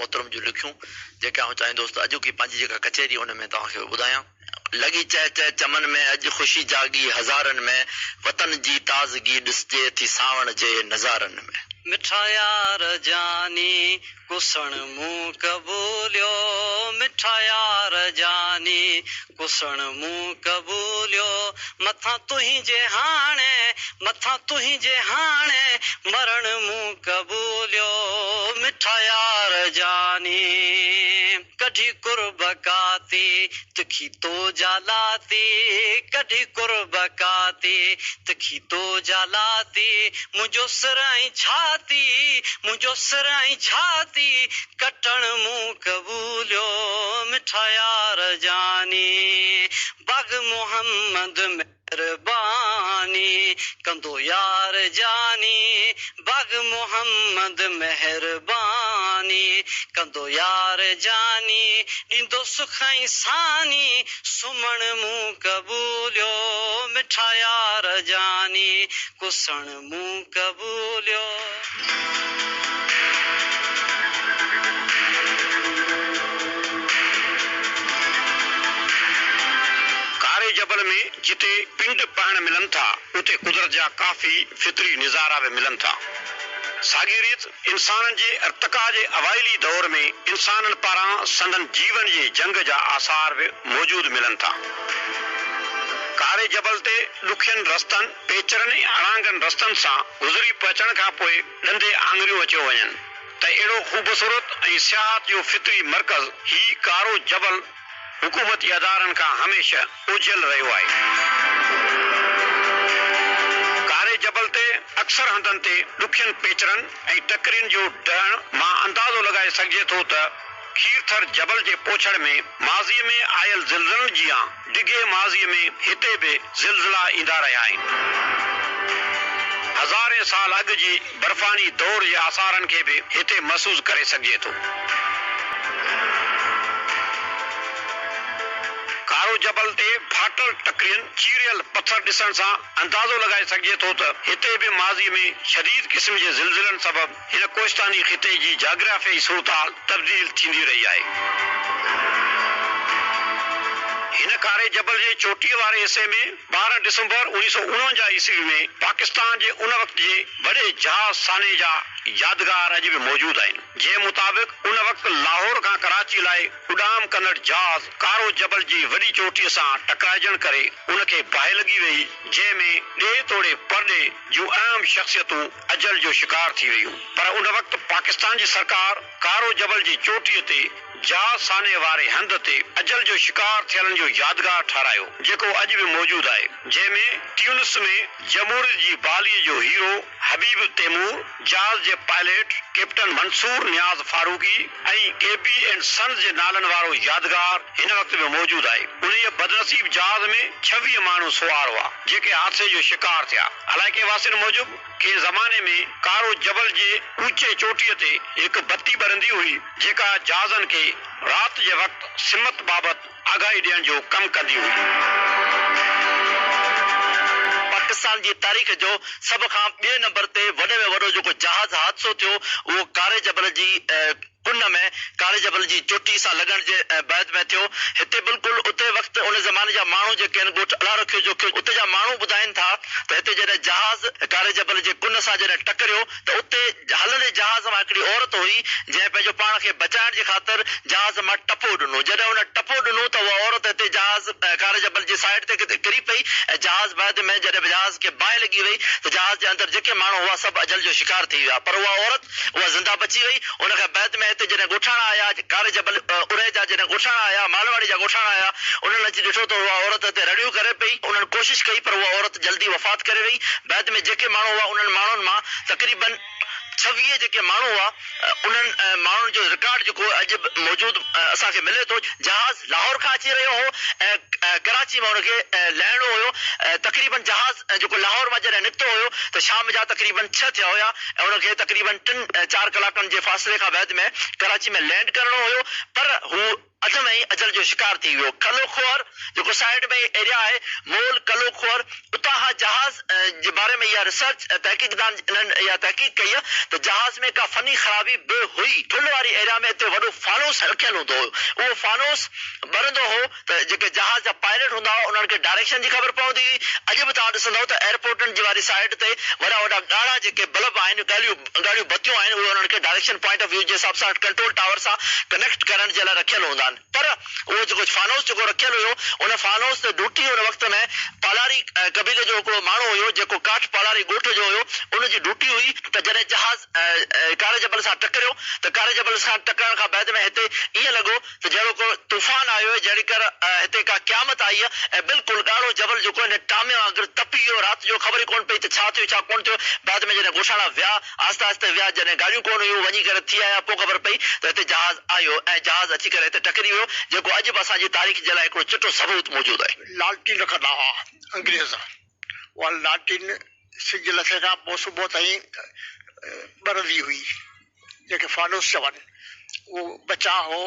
محترم جون لکيون جيڪي آئون چاهيندو هوس ته اڄوڪي پنهنجي جيڪا ڪچهري ان ۾ توهان کي ٻڌايان. لڳي چهه چهه چمن ۾ اڄ خوشي جاڳي هزارن ۾، وطن جي تازگي ڏسجي ٿي سانوڻ جي نظارن ۾. مٺا يار جاني ڪسڻ مون قبوليو، مٺا يار جاني ڪسڻ مون قبوليو، مٿان تنهنجي هاڻي، مٿان تنهنجي هاڻي، مرڻ مون قبوليو، مٺا يار جاني. ڪڍي قرب ڪاتي، تکي تو جا لاتي، ڪڍي قرب ڪاتي، تکي تو جا لاتي، منهنجو سر ۽ ڇاتي، منهنجو سر ۽ ڇاتي، ڪٽڻ مون قبوليو، مٺا يار جاني، باغ محمد ۾. مهرباني ڪندو يار جاني باغ محمد مهرباني ڪندو يار جاني ڏيندو سک ۽ ساني سمهڻ مون قبوليو مٺا يار جاني ڪسڻ مون قبوليو. ڪاري جبل ۾ جتي پنڊ پهڻ ملن ٿا، اتي قدرت جا ڪافي فطري نظارا به ملن ٿا. ساڳي ريت انسانن جي ارتقا جي اوائلي دور ۾ انسانن پاران سندن جيون جي جنگ جا آثار به موجود ملن ٿا. ڪاري جبل تي ڏکين رستن، پيچرن ۽ اڻانگن رستن سان گذري پهچڻ کان پوء ڏندي آڱريون اچيو وڃن ته اهڙو خوبصورت ۽ سياحت جو فطري مرڪز هي ڪارو جبل حڪومتي ادارن کان هميشه اوجهيل رهيو آهي. ڪاري جبل تي اڪثر هنڌن تي ڏکين پيچرن ۽ ٽڪرين جو ڊهڻ مان اندازو لڳائي سگهجي ٿو ته کيرٿر جبل جي پوڇڙ ۾ ماضيء ۾ آيل زلزلن جيان ڊگهي ماضيء ۾ هتي به زلزلا ايندا رهيا آهن. هزارين سال اڳ جي برفاني دور جي آثارن کي به هتي محسوس ڪري سگهجي ٿو. ڪارو جبل تي ڦاٽل ٽڪرين، چيريل پٿر ڏسڻ سان اندازو لڳائي سگهجي ٿو ته هتي به ماضيء ۾ شديد قسم جي زلزلن سبب هن ڪوهستاني خطي جي جاگرافيائي صورتحال تبديل ٿيندي رهي آهي. هن ڪاري جبل جي چوٽيء واري حصي ۾ 12 ڊسمبر 1949 عيسوي ۾ پاڪستان جي ان وقت جي وڏي جهاز سانحي جا يادگار اڄ به موجود آهن، جنهن مطابق ان وقت لاهور کان ڪراچي لاء اڏام ڪندڙ جهاز ڪارو جبل جي وڏي چوٽيء سان ٽڪرائجڻ ڪري ان کي باهه لڳي ويئي، جنهن ۾ ڏيهه توڙي پرڏيهه جون اهم شخصيتون اجل جو شڪار ٿي ويون پر ان وقت پاڪستان جي سرڪار ڪارو جبل جي چوٽيء تي جهاز سانحي واري هنڌ تي اجل جو شڪار ٿيلن جو يادگار ٺهرايو جيڪو اڄ به موجود آهي جنهن ۾ تيونس ۾ جمهوريت جي بحاليء جو هيرو حبيب تيمور، جهاز جي pilot captain Mansoor Niaz Farooqi ۽ K B and sons جي نالن وارو يادگار هن وقت به موجود آهي. انهيء بدنصيب جهاز ۾ 26 ماڻهو سوار هئا جيڪي حادثي جو شڪار ٿيا. علائقي واسين موجب ڪنهن زماني ۾ ڪارو جبل جي اوچي چوٽيء تي هڪ بتي ٻرندي هئي جيڪا جهازن کي رات جي وقت سمت بابت آگاهي ڏيڻ جو ڪم ڪندي هئي. پاڪستان جي تاريخ جو سڀ کان ٻئي نمبر تي وڏي ۾ وڏو جيڪو جهاز حادثو ٿيو اهو ڪاري جبل جي ڪن ۾ ڪاري جبل جي چوٽي سان لڳڻ جي بعد ۾ ٿيو. هتي بلڪل اتي وقت ان زماني جا ماڻهو جيڪي آهن ڳوٺ الله رکيو جوکيو اتي جا ماڻهو ٻڌائين ٿا ته هتي جڏهن جهاز ڪاري جبل جي ڪن سان جڏهن ٽڪريو ته اتي هلندي جهاز مان هڪڙي عورت هئي جنهن پنهنجو پاڻ کي بچائڻ جي خاطر جهاز مان ٽپو ڏنو جڏهن هن ٽپو ڏنو ته اها عورت هتي جهاز ڪاري جبل جي سائيڊ تي ڪري پئي ۽ جهاز بعد ۾ جڏهن جهاز کي باهه لڳي وئي ته جهاز جي اندر جيڪي ماڻهو هئا سڀ اجل جو شڪار ٿي ويا پر اها عورت اها زنده بچي وئي. ان کان بعد ۾ هتي جڏهن ڳوٺاڻا آيا، ڪاري جبل ارهي جا جڏهن ڳوٺاڻا آيا، مالواڙي جا ڳوٺاڻا آيا، انهن اچي ڏٺو ته اها عورت هتي رڙيون ڪري پئي. انهن ڪوشش ڪئي پر اها عورت جلدي وفات ڪري وئي. بعد ۾ جيڪي ماڻهو هئا انهن ماڻهن مان تقريباً 26 جيڪي ماڻهو هئا انهن ماڻهن جو رڪارڊ جيڪو اڄ به موجود اسان کي ملي ٿو. جهاز لاهور کان اچي رهيو هو ۽ ڪراچي ۾ ان کي لهڻو هيو. تقريباً جهاز جيڪو لاهور مان جڏهن نڪتو هيو ته شام جا تقريباً ڇهه ٿيا هيا ۽ ان کي تقريباً ٽن چار ڪلاڪن جي فاصلي کان بعد ۾ ڪراچي ۾ لينڊ ڪرڻو هيو پر هو. اڌ ۾ ئي اجل جو شڪار ٿي ويو. ڪلو کوهر جيڪو سائيڊ ۾ ايريا آهي مول ڪلو کوهر اتان کان جهاز جي باري ۾ اها ريسرچ تحقيقدان انهن اها تحقيق ڪئي ته جهاز ۾ ڪا فني خرابي به هئي. ٺل واري ايريا ۾ اتي وڏو فانوس رکيل هوندو هيو اهو فانوس ٻرندو هو ته جيڪي جهاز جا پائلٽ هوندا هئا انهن کي ڊائريڪشن جي خبر پوندي هئي. اڄ به توهان ڏسندؤ ته ايئرپورٽن جي واري سائيڊ تي وڏا وڏا ڳاڙها جيڪي بلب آهن ڳاڙهيون ڳاڙهيون بتيون آهن اهي انهن کي ڊائريڪشن پوائنٽ آف ويو جي حساب سان ڪنٽرول ٽاور سان ڪنيڪٽ ڪرڻ جي لاء رکيل هوندا آهن پر اهو جيڪو فانوس جيڪو رکيل هيو ان فانوس تي ڊوٽي ان وقت ۾ پالاري قبيلي جو هڪڙو ماڻهو هيو جيڪو ڪاٺ پالاري ڳوٺ جو هيو ان جي ڊوٽي هئي ته جڏهن جهاز ڪاري جبل سان ٽڪريو ته ڪاري جبل سان ٽڪرڻ کان بعد ۾ هتي ائين لڳو ته جهڙو ڪو طوفان آيو آهي، جهڙي ڪر هتي ڪا قيامت آئي آهي ۽ بلڪل ڳاڙهو جبل جيڪو هن ٽامي وانگر تپي ويو. رات جو خبر ئي ڪونه پئي ته ڇا ٿيو ڇا ڪونه ٿيو. بعد ۾ جڏهن ڳوٺاڻا ويا، آهستي آهستي ويا، جڏهن گاڏيون ڪونه هيون، وڃي ڪري ٿي آيا، پوء خبر پئي ته هتي جهاز آيو ۽ جهاز اچي ڪري هتي ٽڪري ويو، جيڪو اڄ به اسان جي تاريخ جي لاء هڪڙو چٽو ثبوت موجود آهي. لالٽين رکندا هئا انگريز، اها لالٽين سج لٿي کان پوء صبح تائين ٻرندي هئي، جنهن کي فانوس چون. اهو بچاء هو.